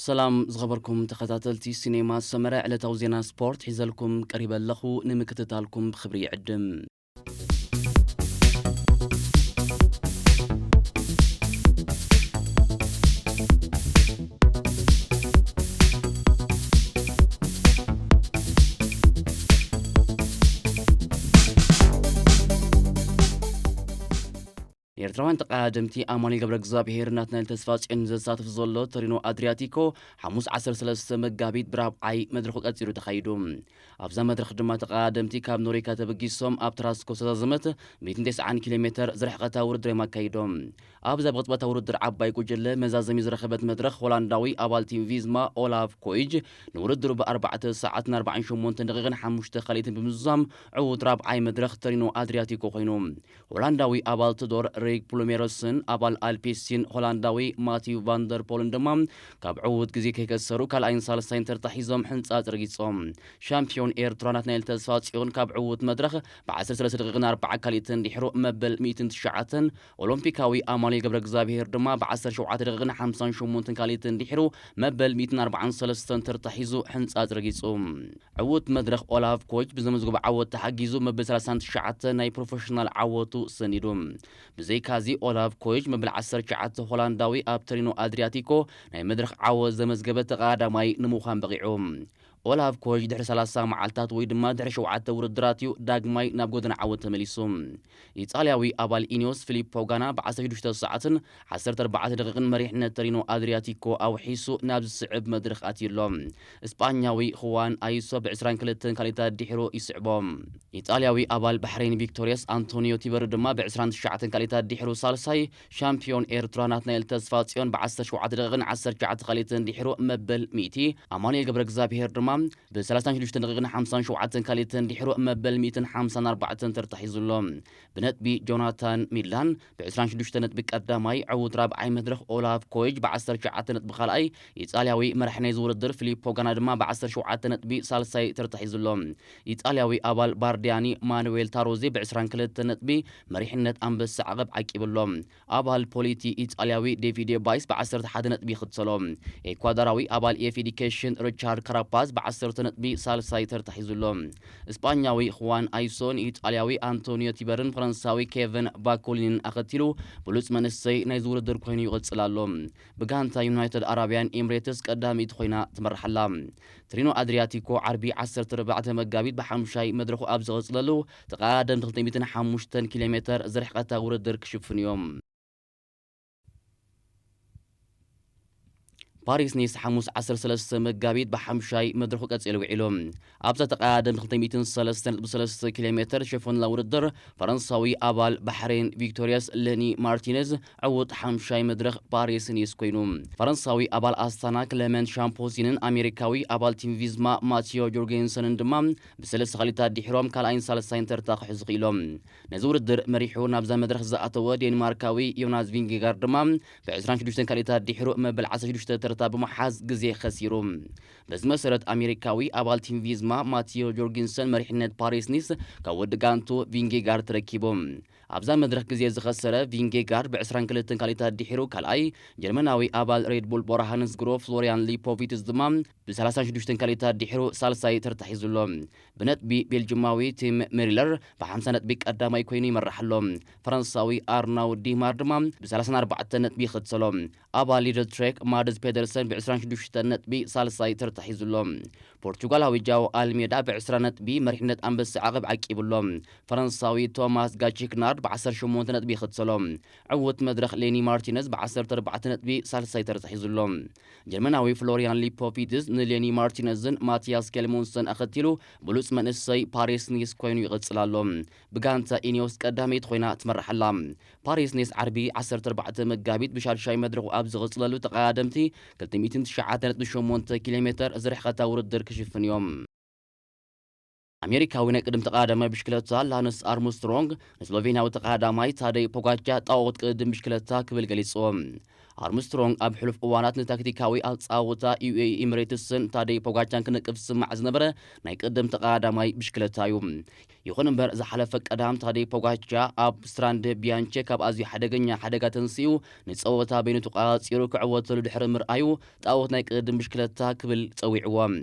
ሰላም ዝኸበርኩም ተኸታተልቲ ሲኔማ ሰመረ፣ ዕለታዊ ዜና ስፖርት ሒዘልኩም ቀሪበ ኣለኹ። ንምክትታልኩም ብኽብሪ ይዕድም። ኤርትራውያን ተቐዳደምቲ ኣማኑኤል ገብረ እግዚኣብሄር፣ ናትናኤል ተስፋጽዮን ዘሳትፍ ዘሎ ቶሪኖ ኣድሪያቲኮ፣ ሓሙስ ዓሰርተ ሰለስተ መጋቢት ብራብዓይ መድረኹ ቀጺሉ ተኻይዱ። ኣብዛ መድረኽ ድማ ተቐዳደምቲ ካብ ኖርዌይ ተበጊሶም ኣብ ተራስኮ ዝተዛዘመት ሚእትን ተስዓን ኪሎ ሜተር ዝረሕቐታ ውድድር እዮም ኣካይዶም። ኣብዛ ብቕጽበታ ውድድር ዓባይ ጉጅለ መዛዘሚ ዝረኸበት መድረኽ፣ ሆላንዳዊ ኣባል ቲም ቪዝማ ኦላፍ ኮይጅ ንውድድሩ ብኣርባዕተ ሰዓትን ኣርባዓን ሸሞንተን ደቂቕን ሓሙሽተ ካልኢትን ብምዝዛም ዕዉት ራብዓይ መድረኽ ቶሪኖ ኣድሪያቲኮ ኮይኑ። ሆላንዳዊ ኣባል ትዶር ሪክ ፕሉሜሮስን ኣባል ኣልፒሲን ሆላንዳዊ ማቲው ቫንደርፖልን ድማ ካብ ዕዉት ግዜ ከይከሰሩ ካልኣይን ሳልሳይን ተርታ ሒዞም ሕንጻጽ ረጊጾም። ሻምፒዮን ኤርትራ ናትናኤል ተስፋጽዮን ካብ ዕዉት መድረኽ ብዓሰርተ ሰለስተ ደቂቕን ኣርባዓ ካልኢትን ድሕሩ መበል ሚእትን ትሽዓተን፣ ኦሎምፒካዊ ኣማኑኤል ገብረ እግዚኣብሄር ድማ ብዓሰርተ ሸውዓተ ደቂቕን ሓምሳን ሸሞንተን ካልኢትን ድሕሩ መበል ሚእትን ኣርባዓን ሰለስተን ተርታ ሒዙ ሕንጻጽ ረጊጹ። ዕዉት መድረኽ ኦላፍ ኮይጅ ብዘመዝግቦ ዓወት ተሓጊዙ መበል ሰላሳን ትሽዓተ ናይ ፕሮፌሽናል ዓወቱ ሰኒዱ። ብዘይካዚ ኦላፍ ኮይጅ መበል ዓሰርተ ትሽዓተ ሆላንዳዊ ኣብ ተሪኖ ኣድሪያቲኮ ናይ መድረኽ ዓወት ዘመዝገበ ተቐዳዳማይ ንምዃን በቒዑ። ኦላፍ ኮይጅ ድሕሪ ሰላሳ መዓልታት ወይ ድማ ድሕሪ ሸውዓተ ውድድራት እዩ ዳግማይ ናብ ጎደና ዓወት ተመሊሱ። ኢጣልያዊ ኣባል ኢኒዮስ ፊሊፖ ጋና ብዓሰርተ ሽዱሽተ ሰዓትን ዓሰርተ ኣርባዕተ ደቂቕን መሪሕነት ተሪኖ ኣድሪያቲኮ ኣውሒሱ ናብ ዝስዕብ መድረኽ ኣትዩ ኣሎ። እስጳኛዊ ሁዋን ኣይሶ ብዕስራን ክልተን ካልኢታት ድሒሩ ይስዕቦ። ኢጣልያዊ ኣባል ባሕሬን ቪክቶሪያስ ኣንቶኒዮ ቲበሪ ድማ ብዕስራን ትሽዓተን ካልኢታት ድሒሩ ሳልሳይ፣ ሻምፒዮን ኤርትራ ናትናኤል ተስፋጽዮን ብዓሰርተ ሸውዓተ ደቂቕን ዓሰርተ ትሽዓተ ካልኢትን ድሒሩ መበል ሚእቲ፣ ኣማኑኤል ገብረ እግዚኣብሄር ድማ ብሰላሳን ሽዱሽተን ደቂቕን ሓምሳን ሸውዓተን ካልኢትን ድሒሩ መበል ሚእትን ሓምሳን ኣርባዕተን ተርታ ሒዙ ኣሎ። ብነጥቢ ጆናታን ሚላን ብዕስራን ሽዱሽተ ነጥቢ ቀዳማይ፣ ዕዉት ራብዓይ መድረኽ ኦላፍ ኮይጅ ብዓሰርተ ትሽዓተ ነጥቢ ካልኣይ፣ ኢጣልያዊ መራሒ ናይዚ ውድድር ፊሊፖ ጋና ድማ ብዓሰርተ ሸውዓተ ነጥቢ ሳልሳይ ተርታ ሒዙ ኣሎ። ኢጣልያዊ ኣባል ባርዲያኒ ማኑዌል ታሮዚ ብዕስራን ክልተን ነጥቢ መሪሕነት ኣንበሳ ዓቐብ ዓቂቡ ኣሎ። ኣባል ፖሊቲ ኢጣልያዊ ዴቪድ ባይስ ብዓሰርተ ሓደ ነጥቢ ይኽተሎ። ኤኳዶራዊ ኣባል ኤፍ ኤዲኬሽን ሪቻርድ ካራፓዝ ብዓሰርተ ነጥቢ ሳልሳይ ተርታ ሒዙ ኣሎ። እስጳኛዊ ሁዋን ኣይሶን፣ ኢጣልያዊ ኣንቶኒዮ ቲበርን ፈረንሳዊ ኬቨን ባኮሊንን ኣኸቲሉ ብሉጽ መንእሰይ ናይዚ ውድድር ኮይኑ ይቕጽል ኣሎ። ብጋንታ ዩናይትድ ኣረብያን ኤምሬትስ ቀዳመይቲ ኮይና ትመርሕ ኣላ። ትሪኖ ኣድሪያቲኮ ዓርቢ ዓሰርተ ኣርባዕተ መጋቢት ብሓሙሻይ መድረኹ ኣብ ዝቕጽለሉ፣ ተቐዳደምቲ ክልተ ሚእትን ሓሙሽተን ኪሎ ሜተር ዝርሕቐታ ውድድር ክሽፍኑ እዮም። ፓሪስ ኒስ ሓሙስ ዓሰርተ ሰለስተ መጋቢት ብሓሙሻይ መድረኹ ቀጺሉ ውዒሉ። ኣብዛ ተቐዳደምቲ ክልተ ሚእትን ሰለስተን ነጥቢ ሰለስተ ኪሎ ሜተር ዝሽፍንላ ውድድር፣ ፈረንሳዊ ኣባል ባሕሬን ቪክቶሪያስ ሌኒ ማርቲኔዝ ዕዉት ሓምሻይ መድረኽ ፓሪስ ኒስ ኮይኑ። ፈረንሳዊ ኣባል ኣስታና ክለመንት ሻምፖሲንን ኣሜሪካዊ ኣባል ቲም ቪዝማ ማቲዮ ጆርጌንሰንን ድማ ብሰለስተ ካልኢታት ድሒሮም ካልኣይን ሳልሳይን ተርታ ክሕዙ ክኢሎም። ነዚ ውድድር መሪሑ ናብዛ መድረኽ ዝኣተወ ዴንማርካዊ ዮናስ ቪንጌጋርድ ድማ ብዕስራን ሽዱሽተን ካልኢታት ድሒሩ መበል ዓሰርተ ሽዱሽተ ተርታ ብምሓዝ ግዜ ከሲሩ። በዚ መሰረት ኣሜሪካዊ ኣባል ቲም ቪዝማ ማቲዮ ጆርጊንሰን መሪሕነት ፓሪስ ኒስ ካብ ወዲ ጋንቱ ቪንጌጋርድ ተረኪቡ። ኣብዛ መድረኽ ግዜ ዝኸሰረ ቪንጌጋርድ ብዕስራን ክልተን ካልኢታት ድሒሩ ካልኣይ፣ ጀርመናዊ ኣባል ሬድ ቡል ቦራ ሃንስ ግሮ ፍሎሪያን ሊፖቪትስ ድማ ብሰላሳን ሽዱሽተን ካልኢታት ድሒሩ ሳልሳይ ተርታ ሒዙ ኣሎ። ብነጥቢ ቤልጅማዊ ቲም ሜሪለር ብሓምሳ ነጥቢ ቀዳማይ ኮይኑ ይመርሕ ኣሎ። ፈረንሳዊ ኣርናው ዲማር ድማ ብሰላሳን ኣርባዕተን ነጥቢ ይኽተሎ። ኣባል ሊድል ትሬክ ማድስ ፔደርሰን ብዕስራን ሽዱሽተን ነጥቢ ሳልሳይ ተርታ ሒዙ ኣሎ። ፖርቹጋላዊ ጃው ኣልሜዳ ብዕስራ ነጥቢ መሪሕነት ኣንበሳ ዓቐብ ዓቂቡ ኣሎ። ፈረንሳዊ ቶማስ ጋቺክናርድ ብዓሰርተ ሸሞንተ ነጥቢ ይኽተሎ። ዕዉት መድረኽ ሌኒ ማርቲነዝ ብዓሰርተ ኣርባዕተ ነጥቢ ሳልሳይ ተርታ ሒዙ ኣሎ። ጀርመናዊ ፍሎሪያን ሊፖቪትዝ ንሌኒ ማርቲነዝን ማቲያስ ኬልሞንሰን ኣኸቲሉ ብሉጽ መንእሰይ ፓሪስ ኒስ ኮይኑ ይቕጽል ኣሎ። ብጋንታ ኢኒዮስ ቀዳመይቲ ኮይና ትመርሕ ኣላ። ፓሪስ ኒስ ዓርቢ ዓሰርተ ኣርባዕተ መጋቢት ብሻድሻይ መድረኹ ኣብ ዝቕጽለሉ ተቐዳደምቲ ክልተ ሚእትን ትሽዓተ ነጥቢ ሸሞንተ ኪሎ ሜተር ዝርሕቐታ ውድድር ክሽፍን እዮም። ኣሜሪካዊ ናይ ቅድም ተቐዳዳማይ ብሽክለታ ላንስ ኣርምስትሮንግ ንስሎቬንያዊ ተቐዳዳማይ ታደይ ፖጋቻ ጣኦት ቅድም ብሽክለታ ክብል ገሊጽዎ። ኣርምስትሮንግ ኣብ ሕሉፍ እዋናት ንታክቲካዊ ኣጻወታ ዩ ኤ ኢ ኤምሬትስን ታደይ ፖጋቻን ክነቅፍ ዝስማዕ ዝነበረ ናይ ቅድም ተቐዳዳማይ ብሽክለታ እዩ። ይኹን እምበር፣ ዝሓለፈ ቀዳም ታደይ ፖጋቻ ኣብ ስትራንድ ቢያንቸ ካብ ኣዝዩ ሓደገኛ ሓደጋ ተንሲኡ ንጸወታ በይኑ ተቋጺሩ ክዕወተሉ ድሕሪ ምርኣዩ፣ ጣኦት ናይ ቅድም ብሽክለታ ክብል ጸዊዕዎ።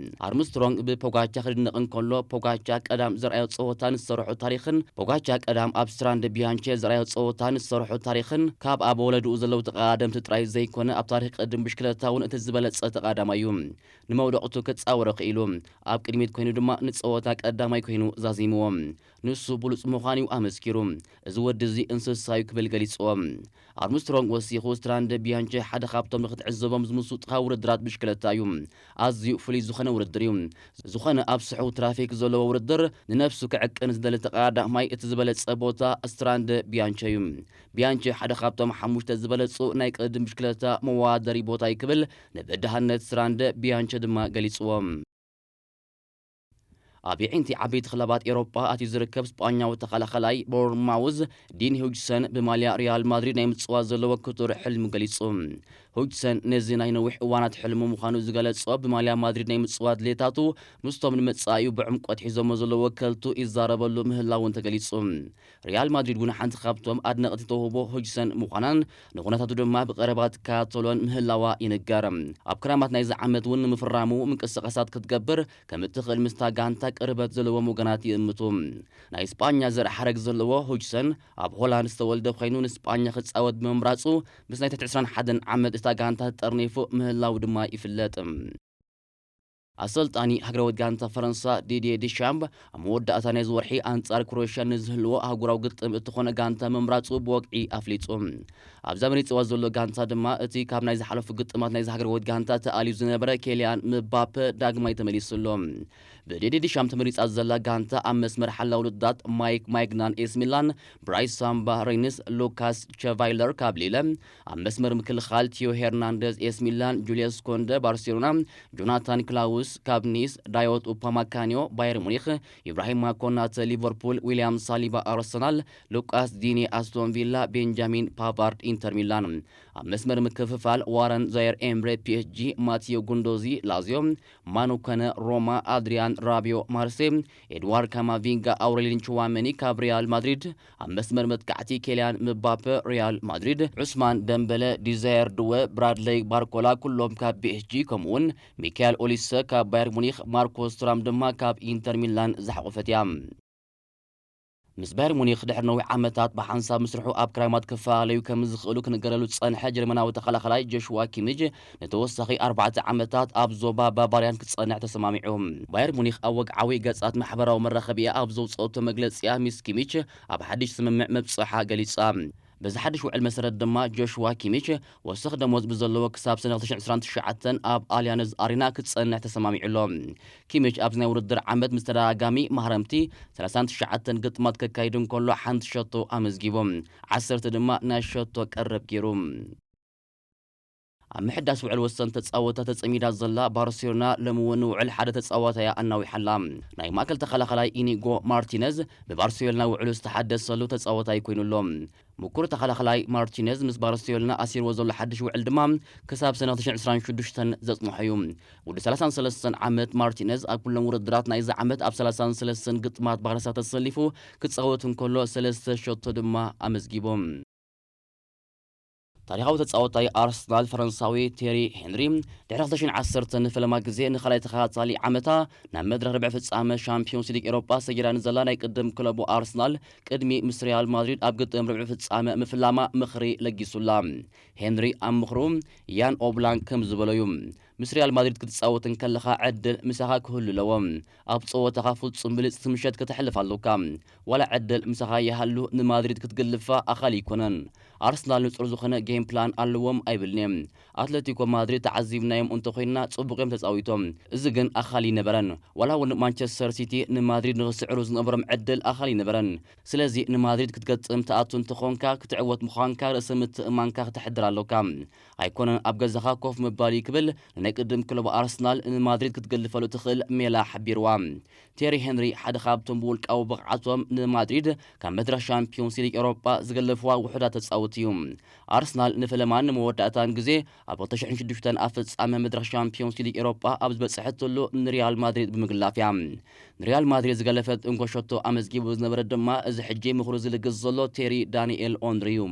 ኣርምስትሮንግ ብፖጋቻ ክድነቕ እንከሎ፣ ፖጋቻ ቀዳም ዘርኣዮ ጸወታ ንዝሰርሖ ታሪኽን ፖጋቻ ቀዳም ኣብ ስትራንድ ቢያንቸ ዘርኣዮ ጸወታ ንዝሰርሖ ታሪኽን ካብ ኣብ ወለድኡ ዘለዉ ተቐዳደምቲ ጥራይ ዘይኮነ፣ ኣብ ታሪኽ ቅድም ብሽክለታ እውን እቲ ዝበለጸ ተቐዳዳማይ እዩ። ንመውደቕቱ ክጻወሮ ክኢሉ፣ ኣብ ቅድሚት ኮይኑ ድማ ንጸወታ ቀዳማይ ኮይኑ ዛዚምዎ። ንሱ ብሉጽ ምዃኑ እዩ ኣመስኪሩ። "እዚ ወዲ እዚ እንስሳ እዩ" ክብል ገሊጽዎ። ኣርምስትሮንግ ወሲኹ፣ ስትራንድ ቢያንቸ ሓደ ካብቶም ንክትዕዘቦም ዝምስጡኻ ውድድራት ብሽክለታ እዩ። ኣዝዩ ፍሉይ ዝኾነ ውድድር እዩ። ዝኾነ ኣብ ስሑው ትራፊክ ዘለዎ ውድድር ንነብሱ ክዕቅን ዝደሊ ተቐዳዳማይ እቲ ዝበለጸ ቦታ ስትራንድ ቢያንቸ እዩ። ቢያንቸ ሓደ ካብቶም ሓሙሽተ ዝበለጹ ናይ ቅድም ብሽክለታ መወዳደሪ ቦታ እዩ ክብል ንበዳህነት ስትራንድ ቢያንቸ ድማ ገሊጽዎ። ኣብ የዒንቲ ዓበይቲ ክለባት ኤውሮጳ ኣትዩ ዝርከብ ስጳኛዊ ተኸላኸላይ ቦርንማውዝ ዲን ሁጅሰን ብማልያ ሪያል ማድሪድ ናይ ምጽዋት ዘለዎ ክቱር ሕልሚ ገሊጹ። ሁጅሰን ነዚ ናይ ነዊሕ እዋናት ሕልሙ ምዃኑ ዝገለጾ ብማልያ ማድሪድ ናይ ምጽዋት ድሌታቱ ምስቶም ንመጻኢኡ ብዕምቆት ሒዞሞ ዘለዉ ወከልቱ ይዛረበሉ ምህላውን ተገሊጹ። ሪያል ማድሪድ እውን ሓንቲ ካብቶም ኣድነቕቲ ተውህቦ ሆጅሰን ምዃናን ንኹነታቱ ድማ ብቐረባ ትከታተሎን ምህላዋ ይንገር። ኣብ ክረማት ናይዚ ዓመት እውን ንምፍራሙ ምንቅስቓሳት ክትገብር ከም እትኽእል ምስታ ጋንታ ቅርበት ዘለዎም ወገናት ይእምቱ። ናይ ስጳኛ ዘርኢ ሓረግ ዘለዎ ሆጅሰን ኣብ ሆላንድ ዝተወልደ ኮይኑ ንስጳኛ ክጻወት ብምምራጹ ምስ ናይ ትሕቲ ዕስራን ሓደን ዓመት እታ ጋንታ ተጠርኒፉ ምህላው ድማ ይፍለጥ። ኣሰልጣኒ ሃገራዊት ጋንታ ፈረንሳ ዲድየ ዲሻምብ ኣብ መወዳእታ ናይዚ ወርሒ ኣንጻር ክሮኤሽያ ንዝህልዎ ኣህጉራዊ ግጥም እትኾነ ጋንታ ምምራጹ ብወግዒ ኣፍሊጡ። ኣብዛ መሪጽዋ ዘሎ ጋንታ ድማ እቲ ካብ ናይ ዝሓለፉ ግጥማት ናይዚ ሃገራዊት ጋንታ ተኣልዩ ዝነበረ ኬልያን ምባፐ ዳግማይ ተመሊሱ ኣሎ። ብዲድየ ዲሻምብ ተመሪጻ ዘላ ጋንታ ኣብ መስመር ሓላው ውድድራት ማይክ ማይግናን ኤስ ሚላን፣ ብራይስ ሳምባ ሬንስ፣ ሉካስ ቸቫይለር ካብ ሊለ፣ ኣብ መስመር ምክልኻል ቲዮ ሄርናንደዝ ኤስ ሚላን፣ ጁልየስ ኮንደ ባርሴሎና፣ ጆናታን ክላውስ ካብ ኒስ፣ ዳዮት ኡፓማካኒዮ ባየር ሙኒክ፣ ኢብራሂማ ኮናተ ሊቨርፑል፣ ዊልያም ሳሊባ ኣርሰናል፣ ሉቃስ ዲኒ ኣስቶን ቪላ፣ ቤንጃሚን ፓቫርድ ኢንተር ሚላን። ኣብ መስመር ምክፍፋል ዋረን ዛየር ኤምሬ ፒ ኤስ ጂ፣ ማቲዮ ጉንዶዚ ላዚዮ፣ ማኑ ከነ ሮማ፣ ኣድሪያን ራቢዮ ማርሴ፣ ኤድዋርድ ካማቪንጋ፣ ኣውሬሊን ቹዋመኒ ካብ ሪያል ማድሪድ፣ ኣብ መስመር መጥቃዕቲ ኬልያን ምባፐ ሪያል ማድሪድ፣ ዑስማን ደምበለ፣ ዲዛየር ድወ፣ ብራድለይ ባርኮላ ኩሎም ካብ ቢ ኤስ ጂ፣ ከምኡውን ሚካኤል ኦሊሰ ካብ ባየር ሙኒክ፣ ማርኮስ ቱራም ድማ ካብ ኢንተር ሚላን ዝሓቖፈት እያ። ምስ ባየር ሙኒክ ድሕሪ ነዊሕ ዓመታት ብሓንሳብ ምስርሑ ኣብ ክራማት ክፈላለዩ ከም ዝኽእሉ ክንገረሉ ዝጸንሐ ጀርመናዊ ተኸላኸላይ ጆሽዋ ኪሚጅ ንተወሳኺ ኣርባዕተ ዓመታት ኣብ ዞባ ባቫርያን ክጸንሕ ተሰማሚዑ። ባየር ሙኒክ ኣብ ወግዓዊ ገጻት ማሕበራዊ መራኸቢኣ ኣብ ዘውጽኦቶ መግለጺኣ፣ ሚስ ኪሚች ኣብ ሓድሽ ስምምዕ ምብጽሓ ገሊጻ። በዚ ሓድሽ ውዕል መሰረት ድማ ጆሽዋ ኪሚች ወሰኽ ደሞዝ ብዘለዎ ክሳብ ሰነ ክልተ ሽሕን ዕስራን ትሽዓተን ኣብ ኣልያንዝ ኣሬና ክጸንሕ ተሰማሚዑ ኣሎ። ኪሚች ኣብዚ ናይ ውድድር ዓመት ምስ ተደጋጋሚ ማህረምቲ ሰላሳን ትሽዓተን ግጥማት ከካይድ እንከሎ ሓንቲ ሸቶ ኣመዝጊቡ፣ ዓሰርተ ድማ ናይ ሸቶ ቀረብ ገይሩ። ኣብ ምሕዳስ ውዕል ወሰን ተጻወታ ተጸሚዳ ዘላ ባርሴሎና ሎሚ እውን ንውዕል ሓደ ተጻዋታያ ኣናዊሓላ። ናይ ማእከል ተኸላኸላይ ኢኒጎ ማርቲነዝ ብባርሴሎና ውዕሉ ዝተሓደሰሉ ተጻዋታይ ኮይኑ ኣሎ። ምኩር ተኸላኸላይ ማርቲነዝ ምስ ባርሴሎና ኣሲርዎ ዘሎ ሓድሽ ውዕል ድማ ክሳብ ሰነ ክልተ ሽሕን ዕስራን ሽዱሽተን ዘጽንሖ እዩ። ወዲ ሰላሳን ሰለስተን ዓመት ማርቲነዝ ኣብ ኩሎም ውድድራት ናይዚ ዓመት ኣብ ሰላሳን ሰለስተን ግጥማት ባርሳ ተሰሊፉ ክጻወት እንከሎ ሰለስተ ሸቶ ድማ ኣመዝጊቡ። ታሪኻዊ ተጻዋታይ ኣርሰናል ፈረንሳዊ ቴሪ ሄንሪ ድሕሪ ክልተ ሽሕን ዓሰርተን ንፈለማ ግዜ ንኻልኣይ ተኸታታሊ ዓመታ ናብ መድረኽ ርብዒ ፍጻመ ሻምፒዮንስ ሊግ ኤውሮጳ ሰጊራ ንዘላ ናይ ቅድም ክለቡ ኣርሰናል ቅድሚ ምስ ሪያል ማድሪድ ኣብ ግጥም ርብዒ ፍጻመ ምፍላማ ምኽሪ ለጊሱላ። ሄንሪ ኣብ ምኽሩ ያን ኦብላን ከም ዝበሎ እዩ፣ ምስ ሪያል ማድሪድ ክትጻወት እንከለኻ ዕድል ምሳኻ ክህሉ ኣለዎ። ኣብ ጸወታኻ ፍጹም ብልጽቲ ምሸት ከተሕልፍ ኣለካ። ዋላ ዕድል ምሳኻ ይሃሉ ንማድሪድ ክትግልፋ ኣኻሊ ኣይኮነን። ኣርሰናል ንጹር ዝኾነ ጌም ፕላን ኣለዎም ኣይብልን እየ። ኣትለቲኮ ማድሪድ ተዓዚብናዮም እንተኾይንና ጽቡቕ እዮም ተጻዊቶም። እዚ ግን ኣኻሊ ኣይነበረን። ዋላ እውን ማንቸስተር ሲቲ ንማድሪድ ንኽስዕሩ ዝነበሮም ዕድል ኣኻሊ ኣይነበረን። ስለዚ ንማድሪድ ክትገጥም ትኣቱ እንተኾንካ ክትዕወት ምዃንካ ርእሰ ምትእምማንካ ክተሕድር ኣለካ። ኣይኮነን ኣብ ገዛኻ ኮፍ ምባል እዩ ክብል ንናይ ቅድም ክለቡ ኣርሰናል ንማድሪድ ክትገልፈሉ ትኽእል ሜላ ሓቢርዋ። ቴሪ ሄንሪ ሓደ ካብቶም ብውልቃዊ ብቕዓቶም ንማድሪድ ካብ መድረኽ ሻምፒዮንስ ሊግ ኤውሮጳ ዝገለፍዋ ውሑዳት ተጻወቲ እዩ። ኣርሰናል ንፈለማን ንመወዳእታን ግዜ ኣብ ክልተ ሽሕን ሽዱሽተን ኣብ ፍጻመ መድረኽ ሻምፒዮንስ ሊግ ኤውሮጳ ኣብ ዝበጽሐትሉ ንሪያል ማድሪድ ብምግላፍ እያ። ንሪያል ማድሪድ ዝገለፈት እንኮ ሸቶ ኣመዝጊቡ ዝነበረ ድማ እዚ ሕጂ ምኽሩ ዝልግስ ዘሎ ቴሪ ዳንኤል ኦንሪ እዩ።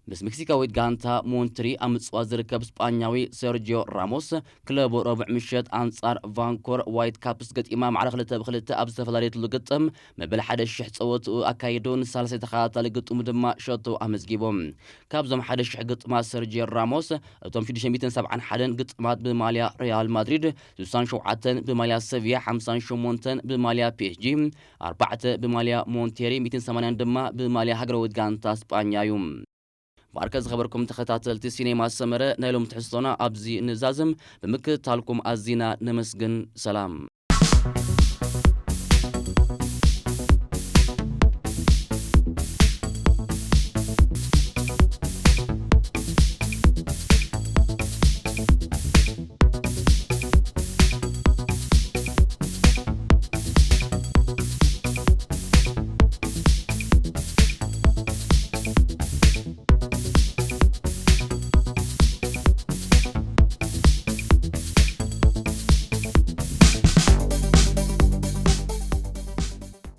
ምስ ሜክሲካዊት ጋንታ ሞንትሪ ኣብ ምጽዋት ዝርከብ ስጳኛዊ ሰርጂዮ ራሞስ፣ ክለቡ ረቡዕ ምሸት ኣንጻር ቫንኮር ዋይት ካፕስ ገጢማ ማዕረ ክልተ ብክልተ ኣብ ዝተፈላለየትሉ ግጥም መበል ሓደ ሽሕ ጸወትኡ ኣካይዱ ንሳልሳይ ተኸታታሊ ግጥሙ ድማ ሸቶ ኣመዝጊቡ። ካብዞም ሓደ ሽሕ ግጥማት ሰርጂዮ ራሞስ፣ እቶም ሽዱሽተ ሚእትን ሰብዓን ሓደን ግጥማት ብማልያ ሪያል ማድሪድ፣ ስሳን ሸውዓተን ብማልያ ሰቪያ፣ ሓምሳን ሸሞንተን ብማልያ ፒ ኤስ ጂ፣ ኣርባዕተ ብማልያ ሞንቴሪ፣ ሚእትን ሰማንያን ድማ ብማልያ ሃገራዊት ጋንታ ስጳኛ እዩ። ባርከ ዝኸበርኩም ተኸታተልቲ ሲኔማ ሰመረ፣ ናይ ሎም ትሕዝቶና ኣብዚ ንዛዝም። ብምክትታልኩም ኣዚና ነመስግን። ሰላም።